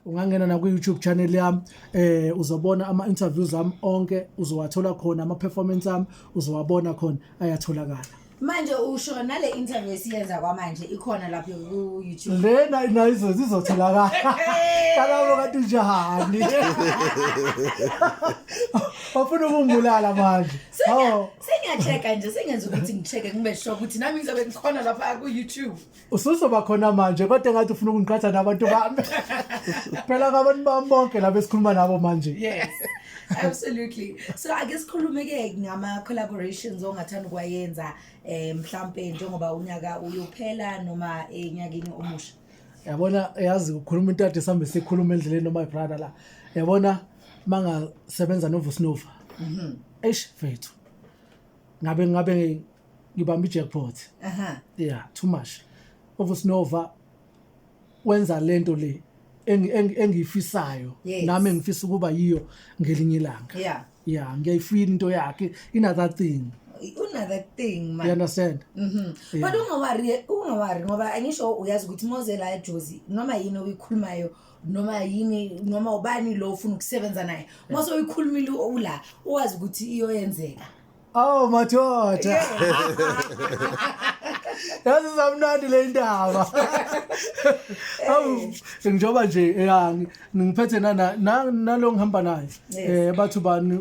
Ungangena na ku-YouTube channel yami, uzobona ama-interviews ami onke, uzowathola khona ama-performance ami, uzowabona khona, ayatholakala. Manje usho nale interview esiyenza kwamanje ikhona lapho ku-YouTube? Lena nayo izotholakala. Kalabo kanti njani? Bafuna ukungibulala manje. Oh. Sengiya-check-a nje, sengenza ukuthi ngi-check-e ngibe sure ukuthi nami ngizobe ngikhona lapha ku-YouTube. Usuzoba khona manje, kodwa engathi ufuna ukungiqhatha nabantu bami. Phela ngabantu bami bonke laba esikhuluma nabo manje. Yes. Absolutely. So ake sikhulume ke ngama collaborations ongathanda ukwayenza, mhlambe njengoba unyaka uyophela noma enyakeni omusha. Yabona, yazi ukukhuluma into ade sambe sikhuluma endleleni noma brother la. Yabona mangasebenza noVusi Nova. Eish mfethu. Ngabe ngibamba i-jackpot. Yeah, too much. UVusi Nova wenza lento le engiyifisayo nami engifisa ukuba yiyo ngelinye ilanga. Yeah, ngiyayifeel into yakhe, another thing. Another thing, man. You understand? Yeah. But ungawari ngoba angisho uyazi ukuthi mozela eJozi noma yini oyikhulumayo, noma yini, noma ubani lo ufuna ukusebenza naye, mose uyikhulumile ula, uwazi ukuthi iyoyenzeka. Oh madoda. Yazi zamnandi le ndaba. Awu, njengoba nje ya ngiphethe nana nalo ngihamba naye. Bathu bani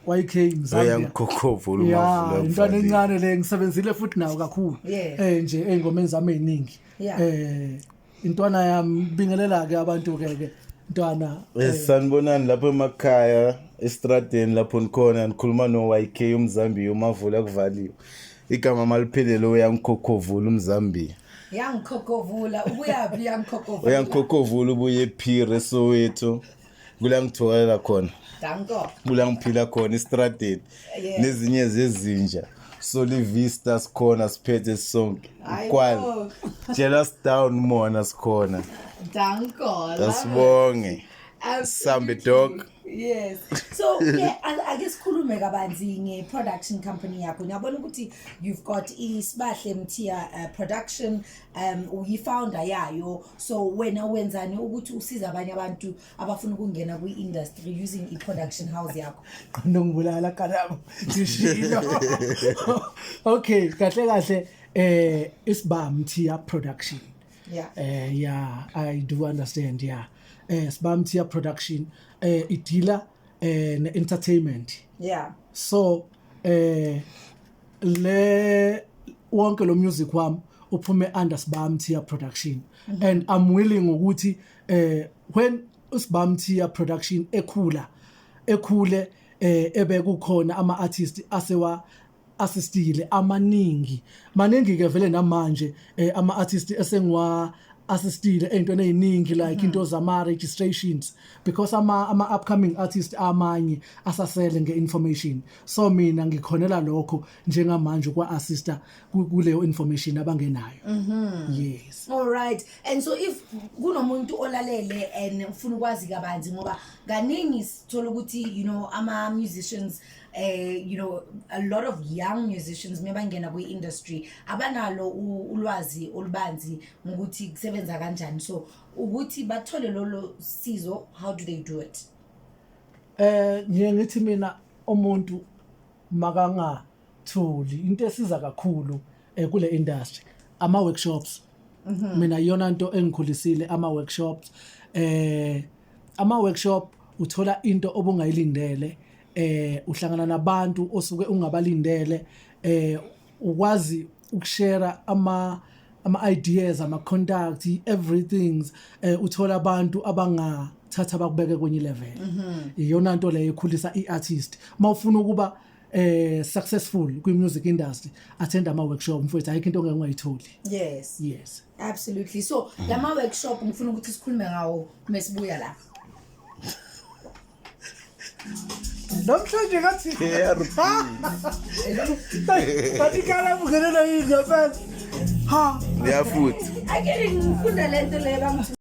YK Mzambia. Uyangikhokhova. Ya, intwana encane le ngisebenzile futhi nawo kakhulu. Nje ey'ngomeni zami ey'ningi. Intwana yami, bingelela ke abantu ke ke ntwana. Yes, sanibonani lapho emakhaya, estradeni lapho nikhona, nikhuluma no YK uMzambiya, umavula kuvaliwe. Igama maliphelele uyangikhokhovula uMzambiya. Yangikhokhovula, ubuyaphi yangikhokhovula? Uyangikhokhovula ubuye ePhire eSoweto. Kula ngitholela khona. Danko. Kula ngiphila khona estradeni. Nezinye zezinja. Soli Vista sikhona, siphethe sonke. Hayi Kwala. bo. Jealous down mona sikhona. Danko. Asibonge. Absolutely. Sambe dog. Yes. So ke ake sikhulume kabanzi nge-production company yakho. Ngiyabona ukuthi you've got iSibahle Mthiya production, uyi-founder yayo. So wena wenzani ukuthi usize abanye abantu abafuna ukungena kwi-industry using i-production house yakho? Qanda ngibulala kalabo. Ngishilo. Okay, kahle kahle Isiba Mthiya Production. Yeah, I do understand, yeah. Siba Mthiya Production i-deala ne-entertainment. So le wonke lo music wami uphume under Siba Mthiya Production, and I'm willing ukuthi when uSiba Mthiya Production ekhula ekhule, ebe kukhona ama artists asewa assistile amaningi maningi ke vele namanje, ama artists esengiwa assistile ey'ntweni ey'ningi like into zama registrations, because ama upcoming artists amanye asasele nge-information. So mina ngikhonela lokho njengamanje kwa assista kuleyo information abangenayo, yes. All right. And so if kunomuntu olalele and ufuna ukwazi kabanzi, ngoba kaningi sithola ukuthi ama musicians, a lot of young musicians mebangena kwi-industry abanalo ulwazi olubanzi ngokuthi kusebenza kanjani, so ukuthi bathole lolo sizo, how do they do it? Ngiye ngithi mina umuntu makangathuli, into esiza kakhulu kule industry ama workshops. Mina iyona into engikhulisile, ama workshops. Ama workshop uthola into obungayilindele, uhlangana nabantu osuke ungabalindele, ukwazi ukushare ama ideas, ama contacts, everything. Uthola abantu abangathatha bakubeke kwenye level. Iyona nto leyo ekhulisa iartist. Mawufuna ukuba successful kwi music industry, attend ama workshop mfowethu, ayikho into ongeke ungayitholi. Yes. Absolutely. So lama workshop ngifuna ukuthi sikhulume ngawo mesibuya la. Namhlanje ngathi ngathi kala bungenela yini ngempela, ha. Yafuthi. Ake ngifunda lento le bangithi.